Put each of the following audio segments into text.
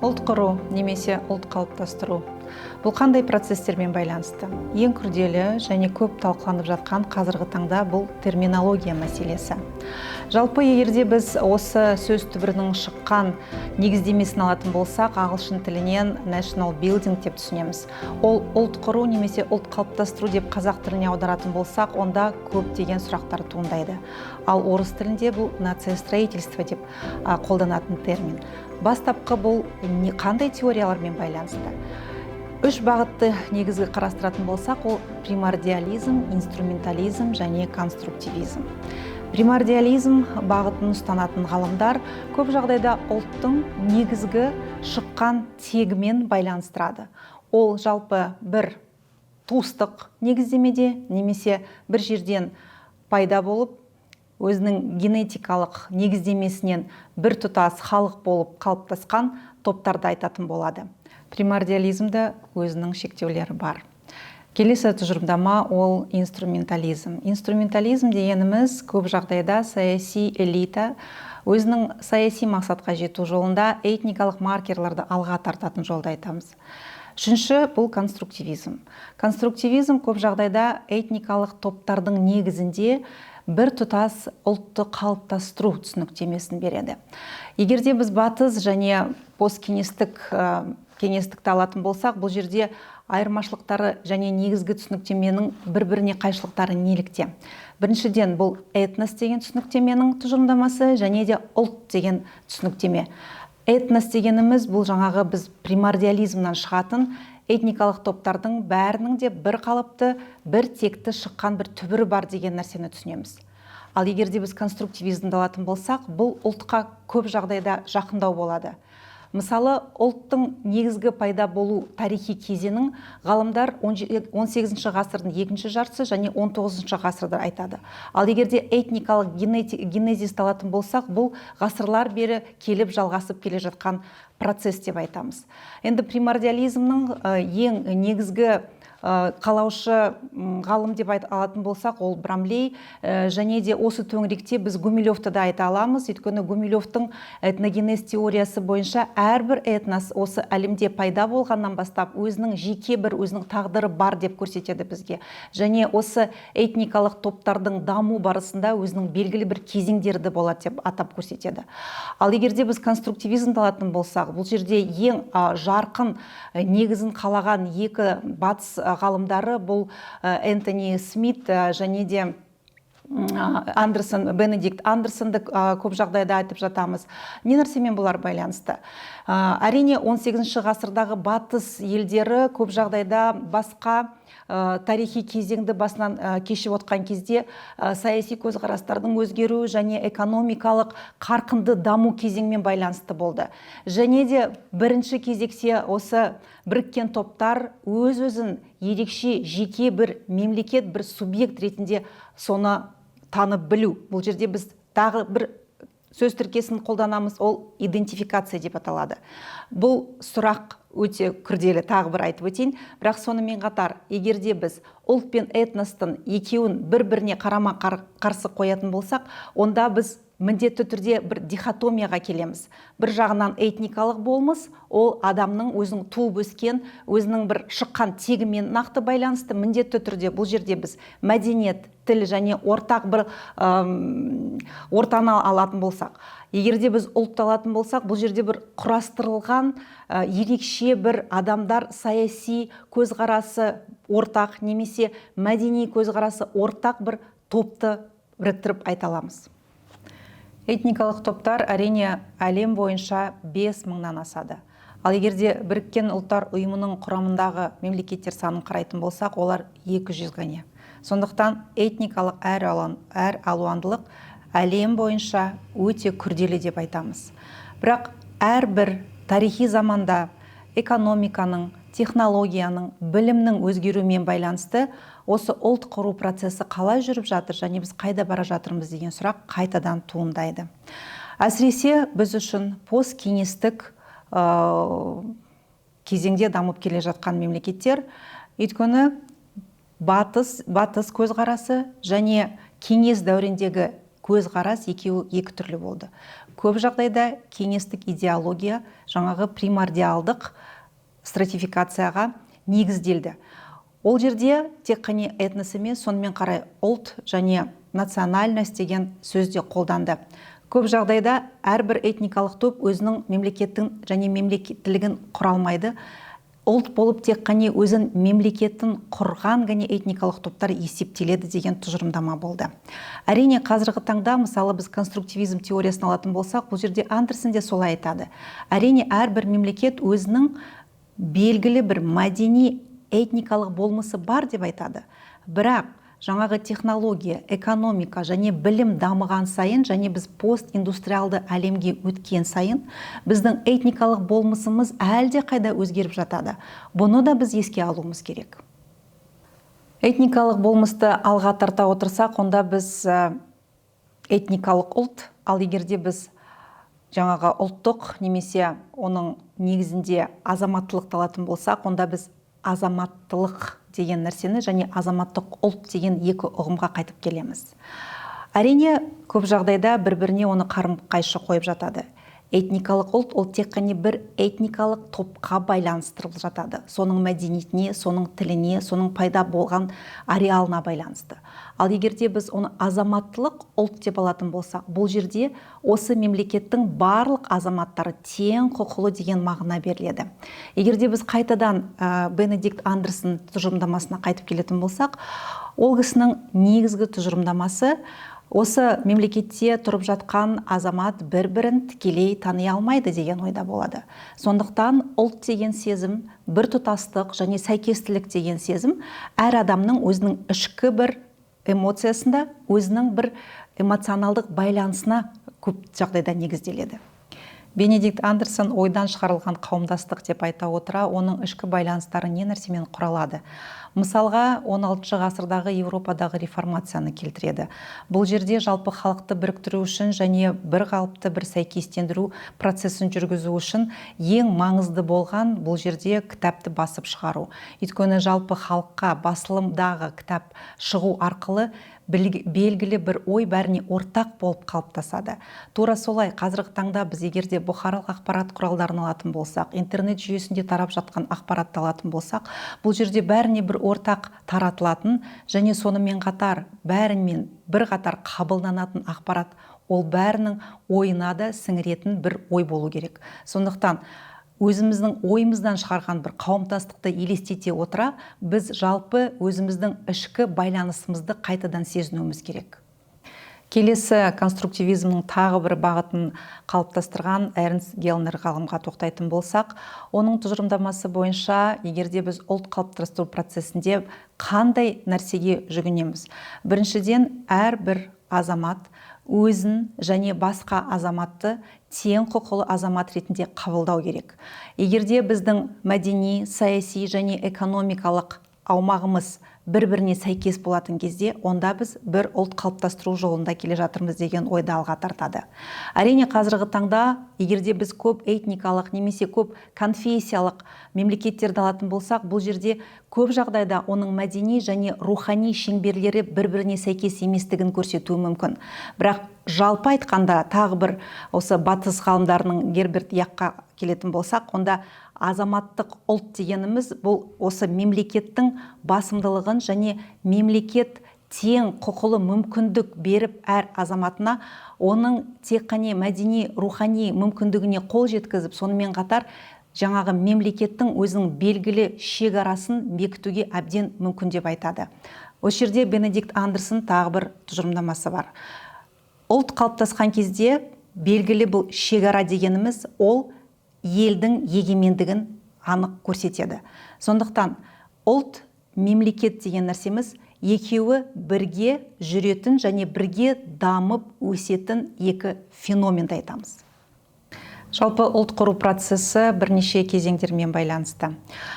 Ұлт құру немесе ұлт қалыптастыру бұл қандай процестермен байланысты? Ең күрделі және көп талқыланып жатқан қазіргі таңда бұл терминология мәселесі. Жалпы, егерде біз осы сөз түбірінің шыққан негіздемесін алатын болсақ, ағылшын тілінен national building деп түсінеміз. Ол ұлт құру немесе ұлт қалыптастыру деп қазақ тіліне аударатын болсақ, онда көптеген сұрақтар туындайды. Ал орыс тілінде бұл нациестроительство деп қолданатын термин. Бастапқы бұл қандай теориялармен байланысты? Үш бағытты негізгі қарастыратын болсақ, ол примордиализм, инструментализм және конструктивизм. Примордиализм бағытын ұстанатын ғалымдар көп жағдайда ұлттың негізгі шыққан тегімен байланыстырады. Ол жалпы бір туыстық негіздемеде немесе бір жерден пайда болып, өзінің генетикалық негіздемесінен бір тұтас халық болып қалыптасқан топтарды айтатын болады. Примордиализмде өзінің шектеулері бар. Келесі тұжырымдама ол инструментализм. Инструментализм дегеніміз көп жағдайда саяси элита өзінің саяси мақсатқа жету жолында этникалық маркерларды алға тартатын жолды айтамыз. Үшінші бұл конструктивизм. Конструктивизм көп жағдайда этникалық топтардың негізінде бір тұтас ұлтты қалыптастыру түсініктемесін береді. Егерде біз батыс және посткеңестік кеңестікті алатын болсақ, бұл жерде айырмашылықтары және негізгі түсініктеменің бір-біріне қайшылықтары нелікте? Біріншіден, бұл этнос деген түсініктеменің тұжырымдамасы және де ұлт деген түсініктеме. Этнос дегеніміз бұл жаңағы біз примордиализмнан шығатын этникалық топтардың бәрінің де бір қалыпты, бір текті шыққан бір түбірі бар деген нәрсені түсінеміз. Ал егер де біз конструктивизмді алатын болсақ, бұл ұлтқа көп жағдайда жақындау болады. Мысалы, ұлттың негізгі пайда болу тарихи кезеңін ғалымдар 18 ғасырдың екінші жартысы және 19 ғасырда айтады. Ал егер де этникалық генезисті алатын болсақ, бұл ғасырлар бері келіп жалғасып келе жатқан процесс деп айтамыз. Енді примордиализмнің ең негізгі қалаушы ғалым деп айта алатын болсақ, ол Брамлей. Және де осы төңіректе біз Гумилевті да айта аламыз, өйткені Гумилевтің этногенез теориясы бойынша әрбір этнос осы әлемде пайда болғаннан бастап өзінің жеке бір өзінің тағдыры бар деп көрсетеді бізге. Және осы этникалық топтардың даму барысында өзінің белгілі бір кезеңдері де болады деп атап көрсетеді. Ал егер де біз конструктивизмді алатын болсақ, бұл жерде ең жарқын негізін қалаған екі батыс ғалымдары бұл Энтони Смит және де Андерсон, Бенедикт Андерсонды көп жағдайда айтып жатамыз. Не нәрсемен бұлар байланысты? Әрине, 18 ғасырдағы батыс елдері көп жағдайда басқа тарихи кезеңді басынан кешіп отқан кезде саяси көзқарастардың өзгеруі және экономикалық қарқынды даму кезеңмен байланысты болды. Және де бірінші кезекте осы біріккен топтар өз-өзін ерекше жеке бір мемлекет, бір субъект ретінде соны танып білу. Бұл жерде біз тағы бір сөз тіркесін қолданамыз, ол идентификация деп аталады. Бұл сұрақ өте күрделі, тағы бір айтып өтейін. Бірақ сонымен қатар, егер де біз ұлт пен этностың екеуін бір-біріне қарама қарсы қоятын болсақ, онда біз міндетті түрде бір дихотомияға келеміз. Бір жағынан этникалық болмыс, ол адамның өзінің туып өскен, өзінің бір шыққан тегімен нақты байланысты. Міндетті түрде бұл жерде біз мәдениет, тіл және ортақ бір ортаны алатын болсақ, егер де біз ұлтты алатын болсақ, бұл жерде бір құрастырылған ерекше бір адамдар саяси көзқарасы ортақ немесе мәдени көзқарасы ортақ бір топты біріктіріп айта аламыз. Этникалық топтар, әрине, әлем бойынша 5000-нан асады. Ал егер де Біріккен Ұлттар Ұйымының құрамындағы мемлекеттер санын қарайтын болсақ, олар 200 ғана. Сондықтан этникалық әр алуандылық әлем бойынша өте күрделі деп айтамыз. Бірақ әрбір тарихи заманда экономиканың, технологияның, білімнің өзгеруімен байланысты осы ұлт құру процесі қалай жүріп жатыр және біз қайда бара жатырмыз деген сұрақ қайтадан туындайды. Әсіресе біз үшін посткеңестік кезеңде дамып келе жатқан мемлекеттер, өйткені батыс көзқарасы және кеңес дәуіріндегі Көзқарас екеуі екі түрлі болды. Көп жағдайда кеңестік идеология жаңағы примордиалдық стратификацияға негізделді. Ол жерде тек қана этнос емес, сонымен қарай ұлт және национальность деген сөз де қолданды. Көп жағдайда әрбір этникалық топ өзінің мемлекеттің және мемлекеттілігін құра алмайды. Ұлт болып тек қана өзін мемлекетін құрған ғана этникалық топтар есептеледі деген тұжырымдама болды. Әрине, қазіргі таңда, мысалы, біз конструктивизм теориясын алатын болсақ, бұл жерде Андерсон де солай айтады. Әрине, әрбір мемлекет өзінің белгілі бір мәдени этникалық болмысы бар деп айтады. Бірақ жаңағы технология, экономика және білім дамыған сайын және біз постиндустриалды әлемге өткен сайын, біздің этникалық болмысымыз әлде қайда өзгеріп жатады. Бұны да біз еске алуымыз керек. Этникалық болмысты алға тарта отырсақ, онда біз этникалық ұлт, ал егерде біз жаңағы ұлттық немесе оның негізінде азаматтылықты алатын болсақ, онда біз азаматтылық деген нәрсені және азаматтық ұлт деген екі ұғымға қайтып келеміз. Әрине, көп жағдайда бір-біріне оны қарым қайшы қойып жатады. Этникалық ұлт ол тек қана бір этникалық топқа байланыстырылып жатады, соның мәдениетіне, соның тіліне, соның пайда болған ареалына байланысты. Ал егерде біз оны азаматтылық ұлт деп алатын болсақ, бұл жерде осы мемлекеттің барлық азаматтары тең құқылы деген мағына беріледі. Егерде біз қайтадан Бенедикт Андерсон тұжырымдамасына қайтып келетін болсақ, ол кісінің негізгі тұжырымдамасы: осы мемлекетте тұрып жатқан азамат бір-бірін тікелей тани алмайды деген ойда болады. Сондықтан ұлт деген сезім, бір тұтастық және сәйкестілік деген сезім әр адамның өзінің ішкі бір эмоциясында, өзінің бір эмоционалдық байланысына көп жағдайда негізделеді. Бенедикт Андерсон ойдан шығарылған қауымдастық деп айта отыра, оның ішкі байланыстары не нәрсемен құралады? Мысалға, 16 ғасырдағы Еуропадағы реформацияны келтіреді. Бұл жерде жалпы халықты біріктіру үшін және бір қалыпты бір сәйкестендіру процесін жүргізу үшін ең маңызды болған бұл жерде кітапты басып шығару. Өйткені жалпы халыққа басылымдағы кітап шығу арқылы белгілі бір ой бәріне ортақ болып қалыптасады. Тура солай қазіргі таңда біз егерде бұқаралық ақпарат құралдарын алатын болсақ, интернет жүйесінде тарап жатқан ақпаратты алатын болсақ, бұл жерде бәріне бір ортақ таратылатын және сонымен қатар бәрімен бір қатар қабылданатын ақпарат, ол бәрінің ойына да сіңіретін бір ой болу керек. Сондықтан өзіміздің ойымыздан шығарған бір қауымдастықты елестете отыра, біз жалпы өзіміздің ішкі байланысымызды қайтадан сезінуіміз керек. Келесі конструктивизмнің тағы бір бағытын қалыптастырған Эрнст Гелнер ғалымға тоқтайтын болсақ, оның тұжырымдамасы бойынша, егерде біз ұлт қалыптастыру процесінде қандай нәрсеге жүгінеміз? Біріншіден, әрбір азамат өзін және басқа азаматты тең құқылы азамат ретінде қабылдау керек. Егерде біздің мәдени, саяси және экономикалық аумағымыз бір-біріне сәйкес болатын кезде, онда біз бір ұлт қалыптастыру жолында келе жатырмыз деген ойды алға тартады. Әрине, қазіргі таңда егерде біз көп этникалық немесе көп конфессиялық мемлекеттерді алатын болсақ, бұл жерде көп жағдайда оның мәдени және рухани шеңберлері бір-біріне сәйкес еместігін көрсетуі мүмкін. Бірақ жалпы айтқанда, тағы бір осы батыс ғалымдарының Герберт Якқа келетін болсақ, онда азаматтық ұлт дегеніміз бұл осы мемлекеттің басымдылығын және мемлекет тең құқылы мүмкіндік беріп, әр азаматына оның тек қана мәдени, рухани мүмкіндігіне қол жеткізіп, сонымен қатар жаңағы мемлекеттің өзінің белгілі шекарасын бекітуге әбден мүмкін деп айтады. Осы жерде Бенедикт Андерсон тағы бір тұжырымдамасы бар. Ұлт қалыптасқан кезде белгілі бұл шекара дегеніміз ол елдің егемендігін анық көрсетеді. Сондықтан ұлт, мемлекет деген нәрсеміз екеуі бірге жүретін және бірге дамып өсетін екі феноменді айтамыз. Жалпы ұлт құру процесі бірнеше кезеңдермен байланысты.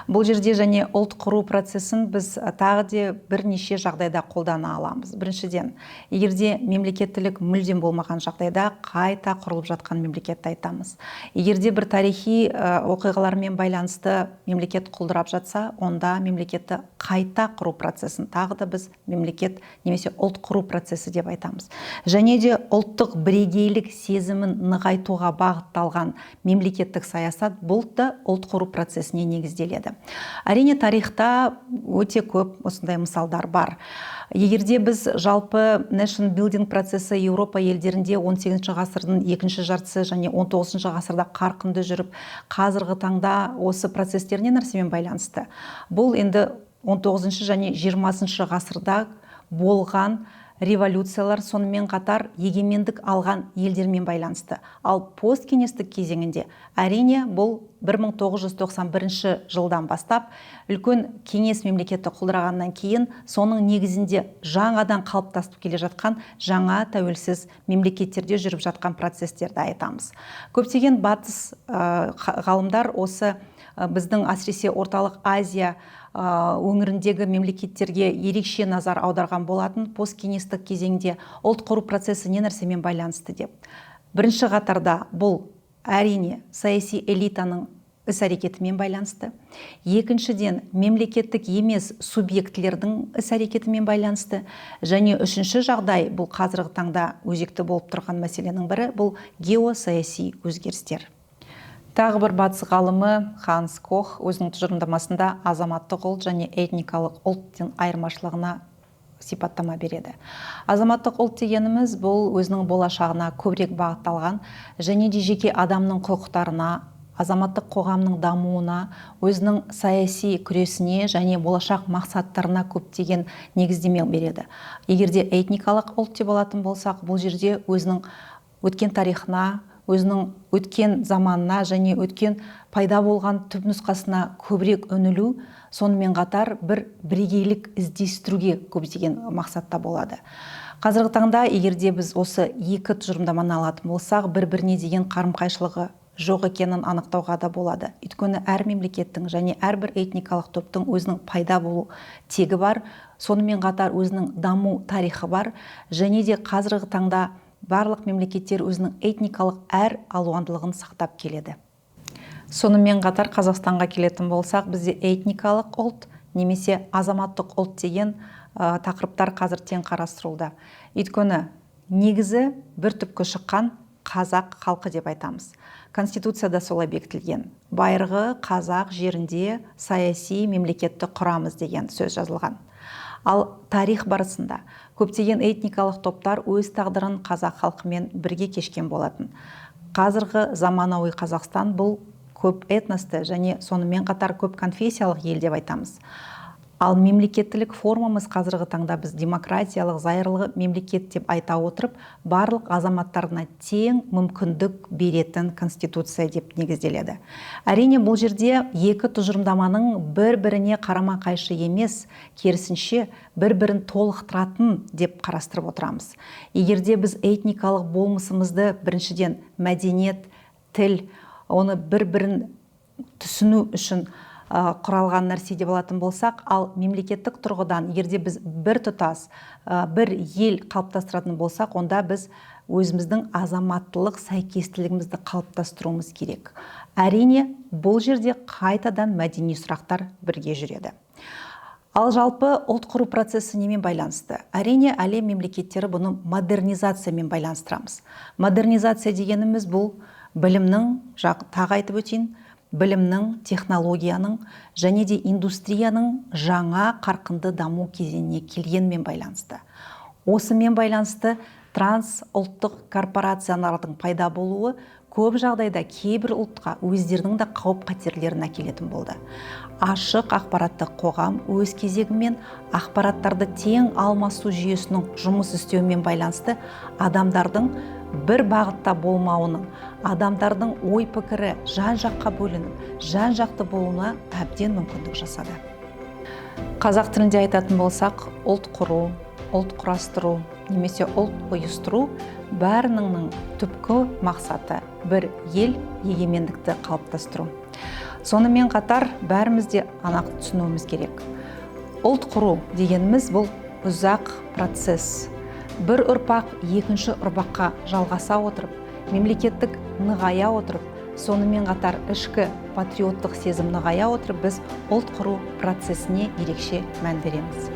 Бұл жерде және ұлт құру процесін біз тағы де бірнеше жағдайда қолдана аламыз. Біріншіден, егерде мемлекеттілік мүлдем болмаған жағдайда қайта құрылып жатқан мемлекетті айтамыз. Егерде бір тарихи оқиғалармен байланысты мемлекет құлдырап жатса, онда мемлекетті қайта құру процесін тағы да біз мемлекет немесе ұлт құру процесі деп айтамыз. Және де ұлттық бірегейлік сезімін нығайтуға бағытталған мемлекеттік саясат бұл да ұлт құру процесіне негізделеді. Әрине, тарихта өте көп осындай мысалдар бар. Егерде біз жалпы nation building процесі Еуропа елдерінде 18 ғасырдың екінші жартысы және 19 ғасырда қарқынды жүріп, қазіргі таңда осы процестер не нәрсемен байланысты? Бұл енді 19 және 20 ғасырда болған революциялар, сонымен қатар егемендік алған елдермен байланысты. Ал посткеңестік кезеңінде, әрине, бұл 1991 жылдан бастап үлкен кеңес мемлекеті құлдырағаннан кейін, соның негізінде жаңадан қалыптасып келе жатқан жаңа тәуелсіз мемлекеттерде жүріп жатқан процестерді айтамыз. Көптеген батыс ғалымдар осы біздің, әсіресе Орталық Азия өңіріндегі мемлекеттерге ерекше назар аударған болатын, посткеңестік кезеңде ұлт құру процесі не нәрсемен байланысты деп. Бірінші қатарда бұл, әрине, саяси элитаның іс әрекетімен байланысты. Екіншіден, мемлекеттік емес субъектілердің іс әрекетімен байланысты. Және үшінші жағдай, бұл қазіргі таңда өзекті болып тұрған мәселенің бірі, бұл геосаяси өзгерістер. Тағы бір батыс ғалымы Ханс Кох өзінің тұжырымдамасында азаматтық ұлт және этникалық ұлттың айырмашылығына сипаттама береді. Азаматтық ұлт дегеніміз бұл өзінің болашағына көбірек бағытталған және де жеке адамның құқықтарына, азаматтық қоғамның дамуына, өзінің саяси күресіне және болашақ мақсаттарына көптеген негіздеме береді. Егер де этникалық ұлт деп алатын болсақ, бұл жерде өзінің өткен тарихына, өзінің өткен заманына және өткен пайда болған түп нұсқасына көбірек үңілу, сонымен қатар бір бірегейлік іздестіруге көптеген мақсатта болады. Қазіргі таңда, егер де біз осы екі тұжырымдаманы алатын болсақ, бір біріне деген қарым қайшылығы жоқ екенін анықтауға да болады. Өйткені әр мемлекеттің және әрбір этникалық топтың өзінің пайда болу тегі бар, сонымен қатар өзінің даму тарихы бар, және де қазіргі таңда барлық мемлекеттер өзінің этникалық әр алуандылығын сақтап келеді. Сонымен қатар Қазақстанға келетін болсақ, бізде этникалық ұлт немесе азаматтық ұлт деген тақырыптар қазір тең қарастырылуда. Өйткені негізі бір түпкі шыққан қазақ халқы деп айтамыз. Конституцияда солай бекітілген. Байырғы қазақ жерінде саяси мемлекетті құрамыз деген сөз жазылған. Ал тарих барысында көптеген этникалық топтар өз тағдырын қазақ халқымен бірге кешкен болатын. Қазіргі заманауи Қазақстан бұл көп этносты және сонымен қатар көп конфессиялық ел деп айтамыз. Ал мемлекеттілік формамыз қазіргі таңда біз демократиялық зайырлы мемлекет деп айта отырып, барлық азаматтарына тең мүмкіндік беретін конституция деп негізделеді. Әрине, бұл жерде екі тұжырымдаманың бір-біріне қарама-қайшы емес, керісінше бір-бірін толықтыратын деп қарастырып отырамыз. Егер де біз этникалық болмысымызды біріншіден мәдениет, тіл, оны бір-бірін түсіну үшін құралған нәрсе деп алатын болсақ, ал мемлекеттік тұрғыдан егер де біз бір тұтас бір ел қалыптастыратын болсақ, онда біз өзіміздің азаматтылық сәйкестілігімізді қалыптастыруымыз керек. Әрине, бұл жерде қайтадан мәдени сұрақтар бірге жүреді. Ал жалпы ұлт құру процесі немен байланысты? Әрине, әлем мемлекеттері бұны модернизациямен байланыстырамыз. Модернизация дегеніміз бұл білімнің, тағы айтып өтейін, білімнің, технологияның және де индустрияның жаңа қарқынды даму кезеңіне келгенмен байланысты. Осымен байланысты трансұлттық корпорациялардың пайда болуы көп жағдайда кейбір ұлтқа өздерінің де қауіп қатерлерін әкелетін болды. Ашық ақпараттық қоғам өз кезегімен ақпараттарды тең алмасу жүйесінің жұмыс істеуімен байланысты адамдардың бір бағытта болмауының, адамдардың ой пікірі жан-жаққа бөлініп, жан-жақты болуына әбден мүмкіндік жасады. Қазақ тілінде айтатын болсақ, ұлт құру, ұлт құрастыру немесе ұлт ұйыстыру бәрінің түпкі мақсаты Бір ел, егемендікті қалыптастыру. Сонымен қатар бәріміз де анық түсінуіміз керек: ұлт құру дегеніміз – бұл ұзақ процесс. Бір ұрпақ екінші ұрпаққа жалғаса отырып, мемлекеттік нығая отырып, сонымен қатар ішкі патриоттық сезім нығая отырып, біз ұлт құру процесіне ерекше мән береміз.